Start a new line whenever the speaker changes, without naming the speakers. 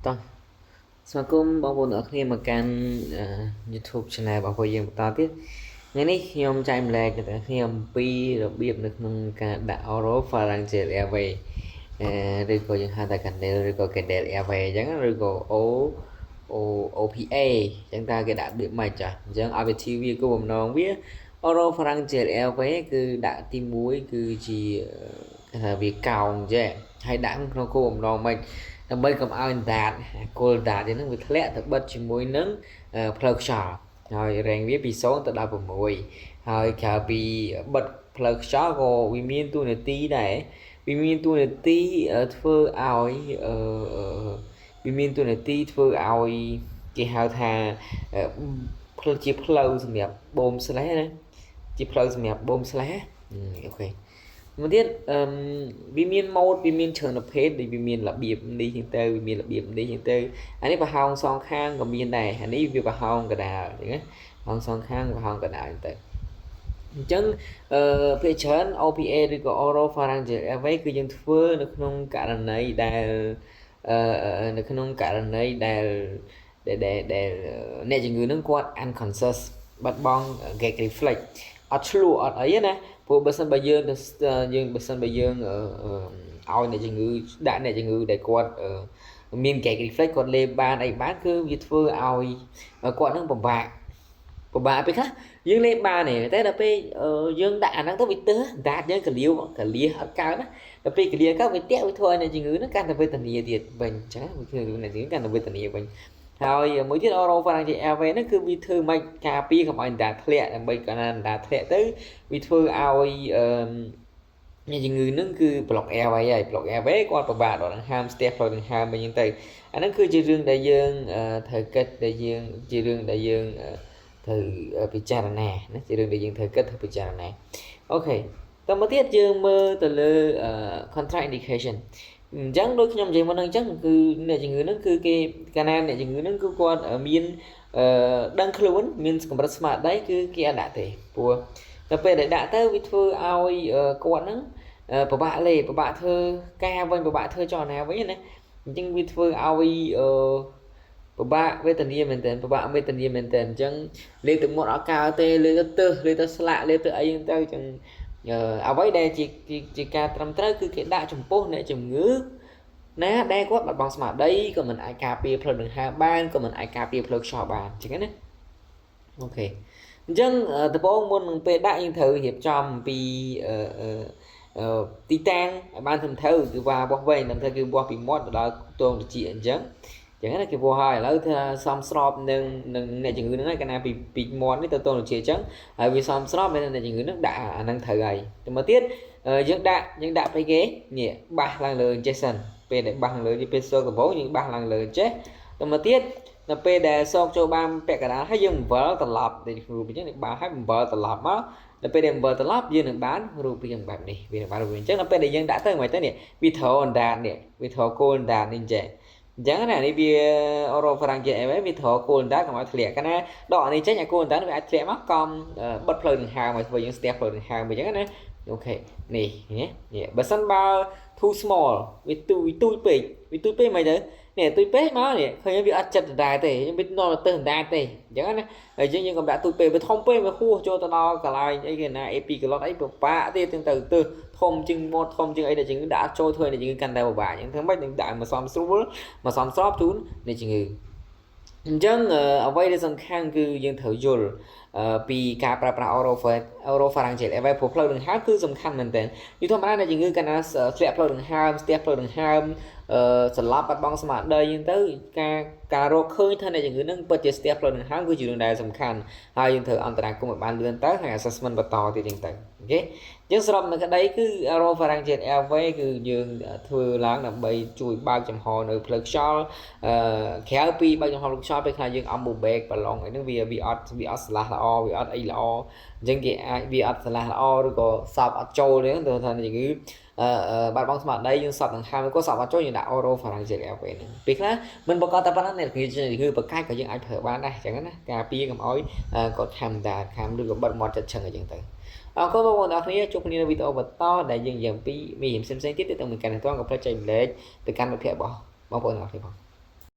តោះស្វាគមន៍បងប្អូនទាំងអស់គ្នាមកកាន់ YouTube Channel របស់ពួកយើងបន្តទៀតថ្ងៃនេះខ្ញុំចែករំលែកដល់អ្នកគ្នាអំពីរបៀបនៅក្នុងការដាក់ Oropharyngeal Airway ឬក៏យើងហៅថា Guedel ឬក៏ Guedel Airway អញ្ចឹងឬក៏ O OPA អញ្ចឹងតើគេដាក់របៀបម៉េចចាអញ្ចឹង objective វាគោលបំណងវា Oropharyngeal Airway គឺដាក់ទី1គឺជាគេថាវាកោងចេះហើយដាក់ក្នុងគោលបំណងម៉េចដើម្បីកុំឲ្យដាតគល់ដាតហ្នឹងវាធ្លាក់ទៅបិទជាមួយនឹងផ្លូវខ្យល់ហើយរែងវាពី0ទៅដល់6ហើយក្រៅពីបិទផ្លូវខ្យល់ក៏វាមានតួនាទីដែរវាមានតួនាទីធ្វើឲ្យអឺវាមានតួនាទីធ្វើឲ្យគេហៅថាផ្លូវជាផ្លូវសម្រាប់បូមស្លេះណាជាផ្លូវសម្រាប់បូមស្លេះOK មួយទៀតអឺវាមានម៉ូដវាមានច្រើនប្រភេទដូចវាមានរបៀបនេះចឹងទៅវាមានរបៀបនេះចឹងទៅអានេះប្រហោងសងខាងក៏មានដែរអានេះវាប្រហោងកដាលចឹងណាប្រហោងសងខាងប្រហោងកដាលចឹងទៅអញ្ចឹងអឺភាគច្រើន OPA ឬក៏ Oropharyngeal Airway គឺយើងធ្វើនៅក្នុងករណីដែលអឺនៅក្នុងករណីដែលដែលដែលអ្នកជំងឺនឹងគាត់ unconscious បាត់បង់ gag reflex អត់ឆ្លក់អត់អីណាព្រោះបើសិនបើយើងទៅយើងបើសិនបើយើងឲ្យអ្នកជំងឺដាក់អ្នកជំងឺដែលគាត់មាន gag reflex គាត់លេបបានអីបានគឺវាធ្វើឲ្យគាត់នឹងពិបាកពិបាកពេលខ្លះយើងលេបបានទេតែដល់ពេលយើងដាក់អាហ្នឹងទៅវាទើសដាតយើងកលាវកលាអត់កើតណាដល់ពេលកលាកើតវាតាក់វាធ្វើឲ្យអ្នកជំងឺហ្នឹងកាន់តែវេទនាទៀតវិញអញ្ចឹងវាធ្វើអ្នកជំងឺកាន់តែវេទនាវិញហើយមួយទៀត oropharyngeal airway ហ្នឹងគឺវាធ្វើមិនការពារកុំឲ្យអណ្ដាតធ្លាក់ដើម្បីកាលណាអណ្ដាតធ្លាក់ទៅវាធ្វើឲ្យអឺអ្នកជំងឺហ្នឹងគឺ block airway ហើយ block airway គាត់ពិបាកដកដង្ហើមស្ទះផ្លូវដង្ហើមអីចឹងទៅអាហ្នឹងគឺជារឿងដែលយើងត្រូវគិតដែលយើងជារឿងដែលយើងត្រូវពិចារណាណាជារឿងដែលយើងត្រូវគិតត្រូវពិចារណាOK តមកទៀតយើងមើលទៅលើ contra indication អញ្ចឹងដូចខ្ញុំនិយាយមុនហ្នឹងអញ្ចឹងគឺអ្នកជំងឺហ្នឹងគឺគេកាលណាអ្នកជំងឺហ្នឹងគឺគាត់មានអឺដឹងខ្លួនមានកម្រិតស្មារតីគឺគេអត់ដាក់ទេព្រោះដល់ពេលដែលដាក់ទៅវាធ្វើឲ្យគាត់ហ្នឹងពិបាកលេពិបាកធ្វើការវិញពិបាកធ្វើចលនាវិញណាអញ្ចឹងវាធ្វើឲ្យអឺពិបាកវេទនាមែនតើពិបាកវេទនាមែនតើអញ្ចឹងលេបទឹកមាត់អត់កើតទេលេបទៅទើសលេបទៅស្លាក់លេបទៅអីហ្នឹងទៅអញ្ចឹងអ្វីដែលជាជាការត្រឹមត្រូវគឺគេដាក់ចំពោះអ្នកជំងឺណាដែលគាត់បាត់បង់ស្មារតីក៏មិនអាចការពារផ្លូវដង្ហើមបានក៏មិនអាចការពារផ្លូវខ្យល់បានអញ្ចឹងណាOK អញ្ចឹងដំបូងមុននឹងពេលដាក់យើងត្រូវរៀបចំពីអឺទីតាំងឲ្យបានត្រឹមត្រូវគឺវ៉ាវាស់វែងត្រឹមត្រូវគឺវាស់ពីមាត់ទៅដល់ទងត្រចៀកអញ្ចឹងចឹងណាគេវាស់ហើយឥឡូវថាសមស្របនឹងនឹងអ្នកជំងឺហ្នឹងហើយកាលណាពីពីមាត់នេះទៅទងត្រចៀកអញ្ចឹងហើយវាសមស្របមានអ្នកជំងឺហ្នឹងដាក់អាហ្នឹងត្រូវហើយទៅមកទៀតយើងដាក់យើងដាក់ไปគេនេះបាសឡើងលើអញ្ចេះសិនពេលដែលបាសឡើងលើពេលសោកដំបូងយើងបាសឡើងលើអញ្ចេះទៅមកទៀតដល់ពេលដែលសោកចូលបានពាក់កណ្ដាលហើយយើងបង្វិលត្រឡប់ដូចរូបអញ្ចឹងបាសហើយបង្វិលត្រឡប់មកដល់ពេលដែលបង្វិលត្រឡប់យើងនឹងបានរូបរាងបែបនេះវានឹងបានរូបរាងអញ្ចឹងដល់ពេលដែលយើងដាក់ទៅមិនទៅនេះវាត្រូវអណ្ដាតនេះវាត្រូវគោលអណ្ដាតនេះអញ្ចឹងអញ្ចឹងណានេះវា oropharyngeal អីវាត្រូវគោលអណ្ដាតកុំឲ្យធ្លាក់កាលណាដកអានេះចេញអាគោលអណ្ដាតវាអាចធ្លាក់មកកំបិទផ្លូវដង្ហើមឲ្យធ្វើយើងស្ទះផ្លូវដង្ហើមអញ្ចឹងណាOK នេះនេះបើសិនបើ too small វាទូវាទូចពេកវាទូចពេកមិនទៅនេះទូចពេកមកនេះឃើញវាអត់ចិត្តដដែលទេវានាំទៅដដែលទេអញ្ចឹងណាហើយយើងយើងកុំដាក់ទូចពេកវាធំពេកវាហួសចូលទៅដល់កន្លែងអីគេណា epiglottis អីពិបាកទៀតទាំងទៅទៅធំជាងមាត់ធំជាងអីដែលជំងឺដាក់អត់ចូលធ្វើឲ្យជំងឺកាន់តែពិបាកអញ្ចឹងធ្វើម៉េចនឹងដាក់មកសមស្រួលមកសមស្របជូននៃជំងឺអញ្ចឹងអ្វីដែលសំខាន់គឺយើងត្រូវយល់ពីការប្រើប្រាស់ oropharyngeal airway ព្រោះផ្លូវដង្ហើមគឺសំខាន់មែនទែនយូរធម្មតាអ្នកជំងឺកាលណាធ្លាក់ផ្លូវដង្ហើមស្ទះផ្លូវដង្ហើមអឺសន្លប់បាត់បង់ស្មារតីអញ្ចឹងទៅការការរកឃើញថាអ្នកជំងឺនឹងពិតជាស្ទះផ្លូវដង្ហើមគឺជារឿងដែលសំខាន់ហើយយើងត្រូវអន្តរាគមន៍ឲ្យបានលឿនទៅហើយ assessment បន្តទៀតអញ្ចឹងទៅOK អញ្ចឹងសរុបនៅក្តីគឺ oropharyngeal airway គឺយើងធ្វើឡើងដើម្បីជួយបើកចំហនៅផ្លូវខ្យល់អឺក្រៅពីបើកចំហផ្លូវខ្យល់ពេលខ្លះយើង ambu bag ប្រឡងអីហ្នឹងវាវាអត់វាអត់ស្លាស់ល្អវាអត់អីល្អអញ្ចឹងគេអាចវាអត់ស្លាស់ល្អឬក៏សប់អត់ចូលទេទៅថាជំងឺអឺបាត់បង់ស្មារតីយើងសប់ដង្ហើមក៏សប់អត់ចូលយើងដាក់ oropharyngeal airway ហ្នឹងពេលខ្លះមិនប្រកាសតែប៉ុណ្ណឹងអ្នកជំងឺបកាច់ក៏យើងអាចប្រើបានដែរអញ្ចឹងណាការពារកុំឲ្យគាត់ខាំតាខាំឬក៏បិទមាត់ចិត្តឆឹងអញ្ចឹងទៅអរគុណបងប្អូនទាំងអស់គ្នាជួបគ្នានៅវីដេអូបន្តដែលយើងនិយាយអំពីមេរៀនផ្សេងៗទៀតទៅនឹងការនេះតកុំភ្លេចចែករំលែកទៅកាន់មិត្តភ័ក្តិរបស់បងប្អូនទាំងអស់គ្នាផង។